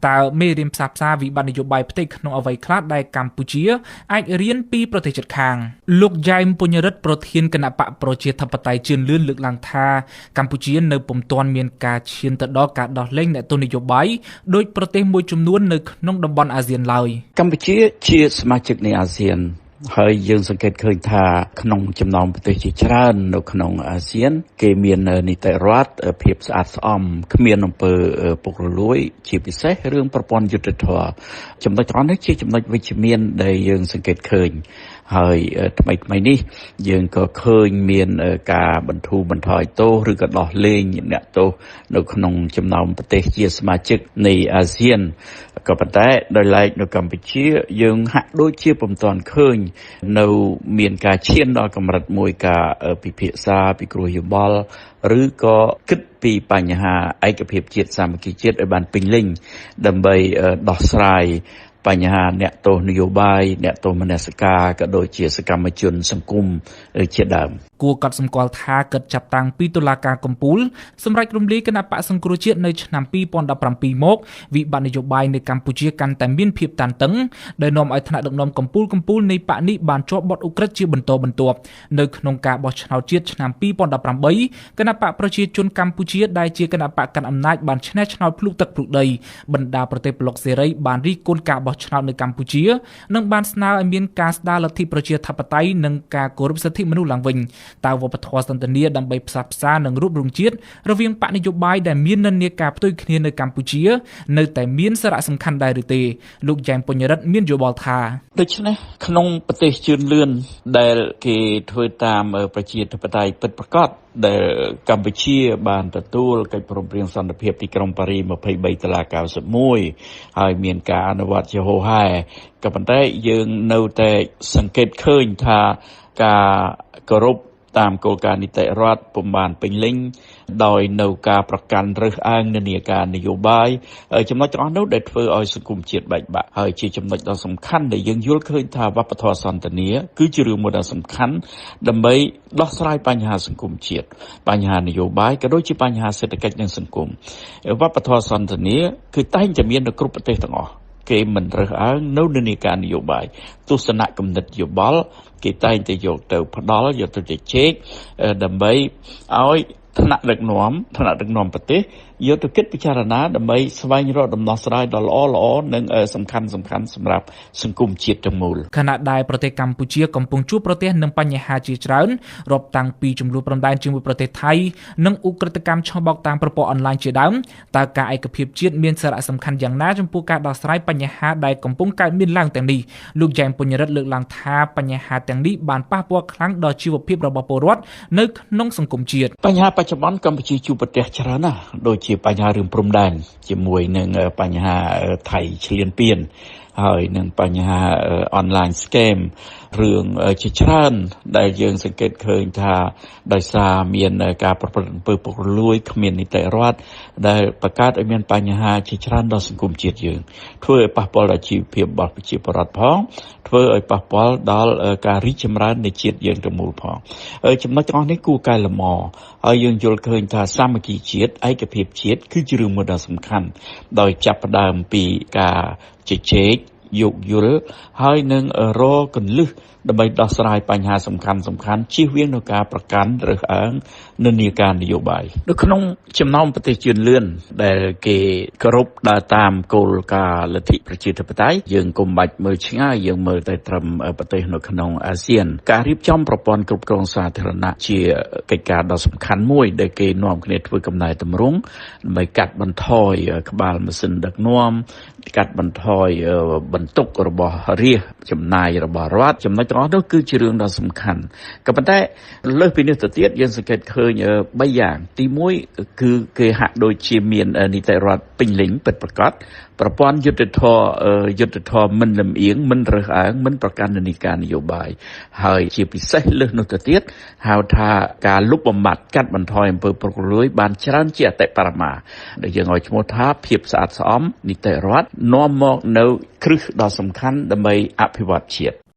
តើមេរៀនផ្សះផ្សាវិបត្តិនយោបាយផ្ទៃក្នុងអ្វីខ្លះដែលកម្ពុជាអាចរៀនពីប្រទេសជិតខាងលោកយ៉ែមពុញរិទ្ធប្រធានគណបកប្រជាធិបតេយ្យជឿនលឿនលើកឡើងថាកម្ពុជានៅពុំទាន់មានការឈានទៅដល់ការដោះលែងអ្នកទោសនយោបាយដោយប្រទេសមួយចំនួននៅក្នុងតំបន់អាស៊ានឡើយកម្ពុជាជាសមាជិកនៃអាស៊ានហើយយើងសង្កេតឃើញថាក្នុងចំណោមប្រទេសជាច្រើននៅក្នុងអាស៊ានគេមាននីតិរដ្ឋភាពស្អាតស្អំគ្មានអំពើពុករលួយជាពិសេសរឿងប្រព័ន្ធយុត្តិធម៌ចំណុចទាំងអស់នេះជាចំណុចវិជ្ជមានដែលយើងសង្កេតឃើញហើយថ្មីៗនេះយើងក៏ឃើញមានការបន្ធូរបន្ថយទោសឬក៏ដោះលែងអ្នកទោសនៅក្នុងចំណោមប្រទេសជាសមាជិកនៃអាស៊ានក៏ប៉ុន្តែដោយឡែកនៅកម្ពុជាយើងហាក់ដូចជាពុំទាន់ឃើញនៅមានការឈានដល់កម្រិតមួយការពិភាក្សាពិគ្រោះយោបល់ឬក៏គិតពីបញ្ហាឯកភាពជាតិសាមគ្គីជាតិឲ្យបានពេញលេញដើម្បីដោះស្រាយបញ្ហាអ្នកទោសនយោបាយអ្នកទោសមនសិការក៏ដូចជាសកម្មជនសង្គមជាដើមគួរកត់សម្គាល់ថាគិតចាប់តាំងពីតុលាការកំពូលសម្រេចរំលាយគណបក្សសង្គ្រោះជាតិនៅឆ្នាំ2017មកវិបត្តិនយោបាយនៅកម្ពុជាកាន់តែមានភាពតានតឹងដែលនាំឲ្យថ្នាក់ដឹកនាំកំពូលៗនៃបក្សនេះបានជាប់បទឧក្រិដ្ឋជាបន្តបន្ទាប់នៅក្នុងការបោះឆ្នោតជាតិឆ្នាំ2018គណបក្សប្រជាជនកម្ពុជាដែលជាគណបក្សកាន់អំណាចបានឈ្នះឆ្នោតភ្លុកទឹកភ្លុកដីបណ្ដាប្រទេសប្លុកសេរីបានរិះគន់ការបោះឆ្នោតនៅកម្ពុជានិងបានស្នើឲ្យមានការស្ដារលទ្ធិប្រជាធិបតេយ្យនិងការគោរពសិទ្ធិមនុស្សឡើងវិញតើវប្បធម៌សន្ទនាដើម្បីផ្សះផ្សានិងរួបរวมជាតិរវាងបក្សនយោបាយដែលមាននិន្នាការផ្ទុយគ្នានៅកម្ពុជានៅតែមានសារៈសំខាន់ដែរឬទេលោកយ៉ែមពុញរិទ្ធមានយោបល់ថាដូច្នេះក្នុងប្រទេសជឿនលឿនដែលគេធ្វើតាមប្រជាធិបតេយ្យពិតប្រាកដដែលកម្ពុជាបានទទួលកិច្ចព្រមព្រៀងសន្តិភាពទីក្រុងប៉ារីស23ដុល្លារ91ហើយមានការអនុវត្តជាហូរហែក៏ប៉ុន្តែយើងនៅតែសង្កេតឃើញថាការគោរពតាមគោលការណ៍នីតិរដ្ឋពុំបានពេញលេញដោយនៅការប្រកាន់រើសអើងនិន្នាការនយោបាយចំណុចទាំងអស់នោះដែលធ្វើឲ្យសង្គមជាតិបែកបាក់ហើយជាចំណុចដ៏សំខាន់ដែលយើងយល់ឃើញថាវប្បធម៌សន្ទនាគឺជារឿងមួយដ៏សំខាន់ដើម្បីដោះស្រាយបញ្ហាសង្គមជាតិបញ្ហានយោបាយក៏ដូចជាបញ្ហាសេដ្ឋកិច្ចនិងសង្គមវប្បធម៌សន្ទនាគឺតែងតែមាននៅគ្រប់ប្រទេសទាំងអស់គេមិនរើសអើងនៅនិន្នាការនយោបាយទស្សនៈគំនិតយោបល់គេតែងតែយកទៅផ្ដល់យកទៅជជែកដើម្បីឲ្យថ្នាក់ដឹកនាំប្រទេសយកទៅគិតពិចារណាដើម្បីស្វែងរកដំណោះស្រាយដ៏ល្អៗនិងសំខាន់សម្រាប់សង្គមជាតិទាំងមូលខណៈដែលប្រទេសកម្ពុជាកំពុងជួបប្រទះនឹងបញ្ហាជាច្រើនរាប់តាំងពីចំនួនព្រំដែនជាមួយប្រទេសថៃនិងឧក្រិដ្ឋកម្មឆបោកតាមប្រព័ន្ធអនឡាញជាដើមតើការឯកភាពជាតិមានសារៈសំខាន់យ៉ាងណាចំពោះការដោះស្រាយបញ្ហាដែលកំពុងកើតមានឡើងទាំងនេះលោកយ៉ែមពុញរិទ្ធលើកឡើងថាបញ្ហាទាំងនេះបានប៉ះពាល់ខ្លាំងដល់ជីវភាពរបស់ពលរដ្ឋនៅក្នុងសង្គមជាតិបញ្ហាបច្ចុប្បន្នកម្ពុជាជួបប្រទះច្រើនណាស់ដូចជាបញ្ហារឿងព្រំដែនជាមួយនឹងបញ្ហាថៃឈ្លានពានហើយនឹងបញ្ហា online scam រឿងជាច្រើនដែលយើងសង្កេតឃើញថាដោយសារមានការប្រព្រឹត្តអំពើពុករលួយគ្មាននីតិរដ្ឋដែលបង្កើតឲ្យមានបញ្ហាជាច្រើនដល់សង្គមជាតិយើងធ្វើឲ្យប៉ះពាល់ដល់ជីវភាពរបស់ប្រជាពលរដ្ឋផងធ្វើឲ្យប៉ះពាល់ដល់ការរីកចម្រើននៃជាតិយើងទាំងមូលផងចំណុចទាំងអស់នេះគួរកែលម្អហើយយើងយល់ឃើញថាសាមគ្គីជាតិឯកភាពជាតិគឺជារឿងមួយដ៏សំខាន់ដោយចាប់ផ្ដើមពីការជជែកយោគយល់ហើយនឹងរកគន្លឹះដើម្បីដោះស្រាយបញ្ហាសំខាន់ជៀសវាងនូវការប្រកាន់រើសអើងនិន្នាការនយោបាយនៅក្នុងចំណោមប្រទេសជឿនលឿនដែលគេគោរពដើរតាមគោលការណ៍លទ្ធិប្រជាធិបតេយ្យយើងកុំបាច់មើលឆ្ងាយយើងមើលតែត្រឹមប្រទេសនៅក្នុងអាស៊ានការរៀបចំប្រព័ន្ធគ្រប់គ្រងសាធារណៈជាកិច្ចការដ៏សំខាន់មួយដែលគេនាំគ្នាធ្វើកំណែទម្រង់ដើម្បីកាត់បន្ថយក្បាលម៉ាស៊ីនដឹកនាំកាត់បន្ថយបន្ទុករបស់រាស្ត្រចំណាយរបស់រដ្ឋចំណុចទាំងអស់នោះគឺជារឿងដ៏សំខាន់ក៏ប៉ុន្តែលើសពីនេះទៅទៀតយើងសង្កេតឃើញ3យ៉ាងទី1គឺគេហាក់ដូចជាមាននីតិរដ្ឋពេញលេញពិតប្រាកដប្រព័ន្ធយុត្តិធម៌មិនលំអៀងមិនរើសអើងមិនប្រកាន់និន្នាការនយោបាយហើយជាពិសេសលើសនោះទៅទៀតហៅថាការលុបបំបាត់កាត់បន្ថយអំពើពុករលួយបានច្រើនជាអតិបរមាដែលយើងឲ្យឈ្មោះថាភាពស្អាតស្អំនីតិរដ្ឋនាំមកនៅគ្រឹះដ៏សំខាន់ដើម្បីអភិវឌ្ឍជាតិ